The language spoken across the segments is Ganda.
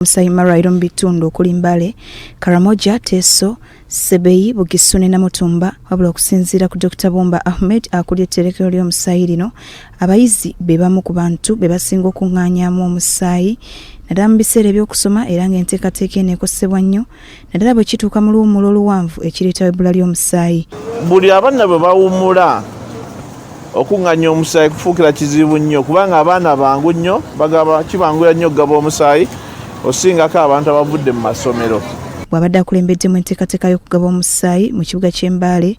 Omusaayi mu malwaliro mu bitundu okuli Mbale, Karamoja, Teso, Sebei, Bugisu ne Namutumba. Wabula okusinziira ku Dr Bumba Ahmed akulira etterekero ly'omusaayi lino, abayizi be bamu ku bantu be basinga okung'aanyaamu omusaayi naddala mu biseera eby'okusoma, era ng'enteekateeka eno ekosebwa nnyo naddala bwe kituuka mu luwummula oluwanvu ekireetawo ebbula ly'omusaayi. Buli abaana bwe bawummula, okuŋŋanya omusaayi kufuukira kizibu nnyo, kubanga abaana bangu nnyo bagaba, kibanguya nnyo okugaba omusaayi osingako abantu abavudde mu masomero. Bw'abadde akulembeddemu enteekateeka y'okugaba omusaayi mu kibuga ky'e Mbale,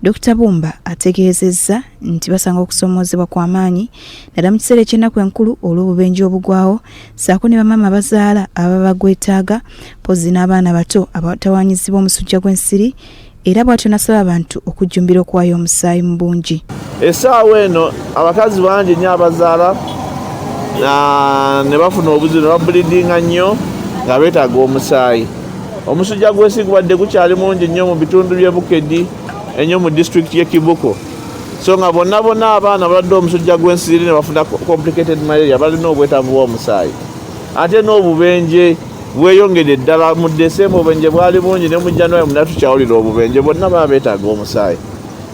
Dr Bumba ategeezezza nti basanga okusoomoozebwa kwa maanyi naddala mu kiseera eky'ennaku enkulu olw'obubenje obugwawo, ssaako ne bamaama abazaala ababa bagwetaaga, mpozzi n'abaana bato abatawaanyizibwa omusujja gw'ensiri, era bw'atyo n'asaba abantu okujjumbira okuwaayo omusaayi mu bungi. Essaawa eno abakazi bangi nnyo abazaala ne bafuna obuzibu ne babulidinga nnyo nga beetaaga omusaayi. Omusujja gw'ensi gubadde gukyali mungi nnyo mu bitundu by'e Bukedi, ennyo mu disitulikiti y'e Kibuko, so nga bonna bonna abaana balwadde omusujja gw'ensiri ne bafuna complicated malaria balina obwetaavu bw'omusaayi. Ate n'obubenje bweyongedde ddala mu Desemba, obubenje bwali bungi, ne mu January muna tukyawulira obubenje. Bonna baba beetaaga omusaayi,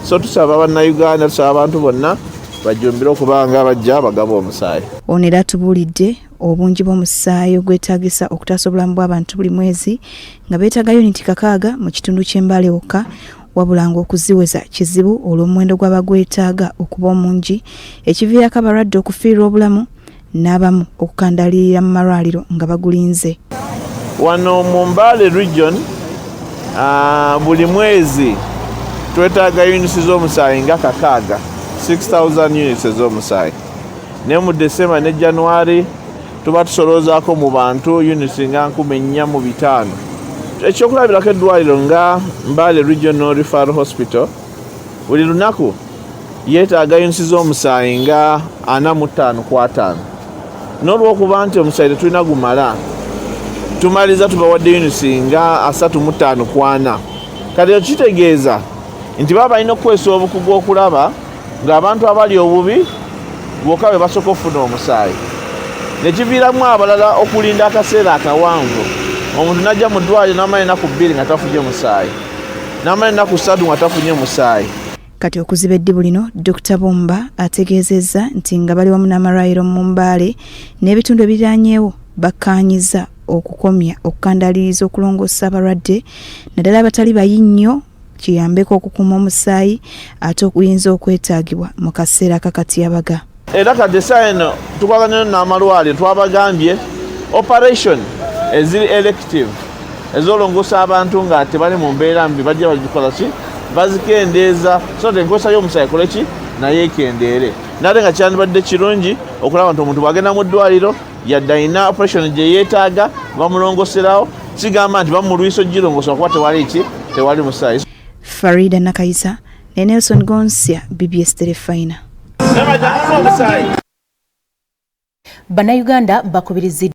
so tusaba Bannayuganda, tusaba abantu bonna bajjumbire okubanga bajja bagaba omusaayi. Ono era atubuulidde obungi bw'omusaayi ogwetaagisa okutaasa obulamu bw'abantu buli mwezi, nga beetaaga yuniti 6 mu kitundu ky'e Mbale wokka, wabula ng'okuziweza kizibu olw'omuwendo gw'abagwetaaga okuba omungi, ekiviirako abalwadde okufiirwa obulamu n'abamu okukandaalirira mu malwaliro nga bagulinze. Wano mu Mbale Region buli mwezi twetaaga units z'omusaayi nga 6,000, 6000 units ez'omusaayi, naye mu December ne January tuba tusoloozaako mu bantu units nga 4500. Ekyokulabirako, eddwaliro nga Mbale Regional Referral Hospital buli lunaku yeetaaga units z'omusaayi nga 45 ku 50. N'olwokuba nti omusaayi tetulina gumala, tumaliza tubawadde units nga 35 ku 40. Kati ekyo kitegeeza nti baba balina okukozesa obukugu okulaba ng'abantu abali obubi bokka be basooka okufuna omusaayi, nekiviiramu abalala okulinda akaseera akawanvu. Omuntu najja mu ddwaliro n'amala ennaku 2 nga tafunye musaayi, n'amala ennaku 3 nga tafunye musaayi. Kati okuziba eddibu lino, Dr Bumba ategeezezza nti nga bali wamu n'amalwaliro mu Mbale n'ebitundu ebiriranyeewo bakkaanyiza okukomya okukandaaliriza okulongoosa abalwadde, naddala abatali bayi nnyo, kiyambeko okukuuma omusaayi ate okuyinza okwetaagibwa mu kaseera kakatyabaga. Era kati essaawa eno tukwagana n'amalwaliro, twabagambye operation eziri elective ez'olongoosa abantu nga tebali mu mbeera mbi bajja bagikola ki, bazikendeeza, so nti enkozesa y'omusaayi ekole ki, naye ekendeere. Nate nga kyandibadde kirungi okulaba nti omuntu bw'agenda mu ddwaliro, yadde alina operation gye yeetaaga, bamulongoserawo, kigamba nti bamulwisa ogirongoosa kuba tewali ki, tewali musaayi. Farida Nakayisa ne Nelson Gonsia, BBS Terefayina. Bannayuganda bakubiriziddwa.